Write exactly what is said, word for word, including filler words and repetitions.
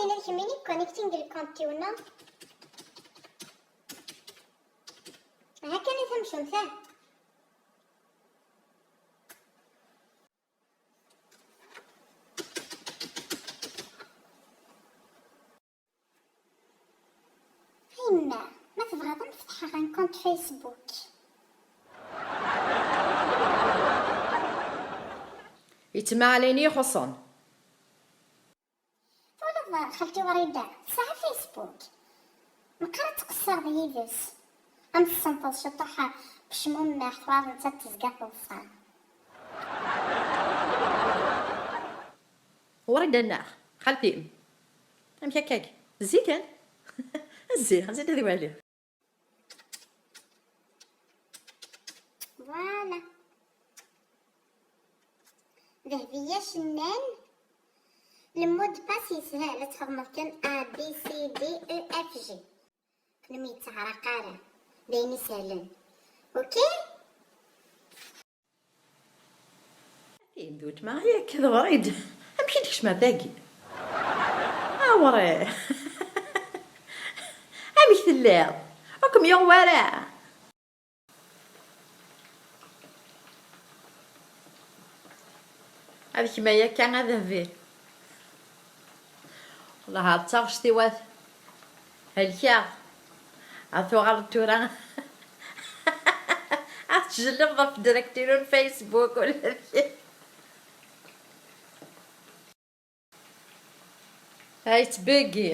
Nna kemmini connecting le compte-iw, neɣ? Aha kan i tamcumt, ah. A yemma, ma tebɣiḍ ad m-fetḥeɣ un compte Facebook. Yettmaɛlin i ixuṣṣen. Twalaḍ xalti Wrida, tesɛa Facebook. Meqqar ad tqeṣṣreḍ yid-s. Am tessenṭeḍ ciṭuḥ, becmumeḥ, twalaḍ nettat tezga teḍsa. Wrida nneɣ xalti-m. Amek akkagi? Zzi kan. Zzi, zzi ad iwali. Voilà. Dehbiya Cennan. Le mot de passe yeshel, ad txedmeḍ kan A, B, C, D, E, F, G. Kenwi yettaɛraq ara. D ayen isehlen. Ok? Tin d weltma yak d Wrida. Amek i d-tkecmeḍ dagi? Awri. Amek telliḍ? Ur kem-yuɣ wara? Ad kma yakka a Dehbi. Wellah, ar d taɣect-iw ad helkeɣ. Ad tuɣaleḍ tura ad tjelleḍ ɣef direct-inu n Facebook ula d kra. Ay ttbegi.